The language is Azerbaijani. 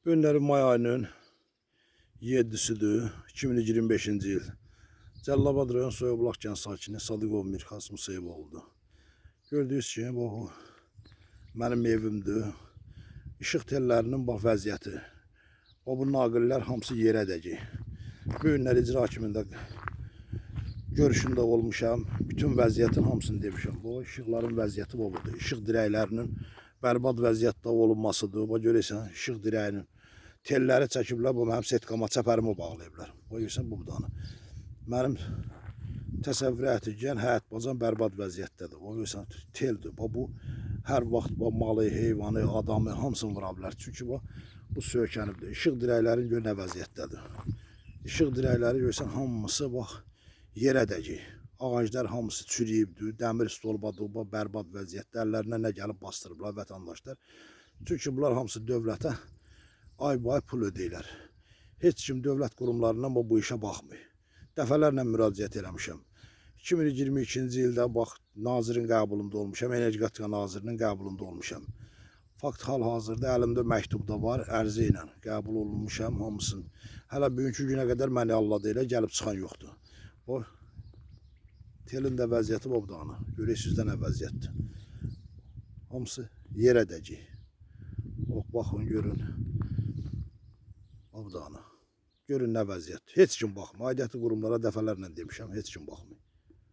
Günləri may ayının 7-sidir, 2025-ci il. Cəlilabad rayon Soyuqbulaq kənd sakini Sadıqov Mirxas Musayevoğludur. Gördüyünüz kimi bu mənim evimdir. İşıq tellərinin bax vəziyyəti. O bu naqillər hamısı yerə dəyir. Bu günlər icra hakimində görüşündə olmuşam. Bütün vəziyyətin hamısını demişəm. Bu işıqların vəziyyəti bu budur. İşıq dirəklərinin bərbad vəziyyətdə olunmasıdır. Bu görürsən, işıq dirəyinin telləri çəkiblər, bu mənim setkama, çəpərimi bağlayıblar. Bu görürsən bu budanı. Mənim təsəvvürə ətirgən həyət bacan bərbad vəziyyətdədir. Bu görürsən teldir. Bu, bu hər vaxt bu malı, heyvanı, adamı hamısını vura bilər. Çünki bu söykənibdir. İşıq dirəklərin gör nə vəziyyətdədir. İşıq dirəkləri görürsən hamısı bax yerə dəyir. Ağaclar hamısı çürüyübdür, dəmir stolbadır, bu bərbad vəziyyətdə əllərinə nə gəlib bastırıblar vətəndaşlar. Çünki bunlar hamısı dövlətə ay-bay pul ödəyirlər. Heç kim dövlət qurumlarından bu işə baxmır. Dəfələrlə müraciət eləmişəm. 2022-ci ildə bax nazirin qəbulunda olmuşam, Energetika nazirinin qəbulunda olmuşam. Fakt hal-hazırda əlimdə məktub da var, ərizə ilə qəbul olunmuşam hamısını. Hələ bugünkü günə qədər məni alladı elə gəlib çıxan yoxdur. O telin də vəziyyəti bu dana. Görürsünüz də nə vəziyyətdir. Hamısı yerə dəyir. Bax, baxın, görün. Bu dana. Görün nə vəziyyətdir. Heç kim baxmır. Aidiyyəti qurumlara dəfələrlə demişəm, heç kim baxmır.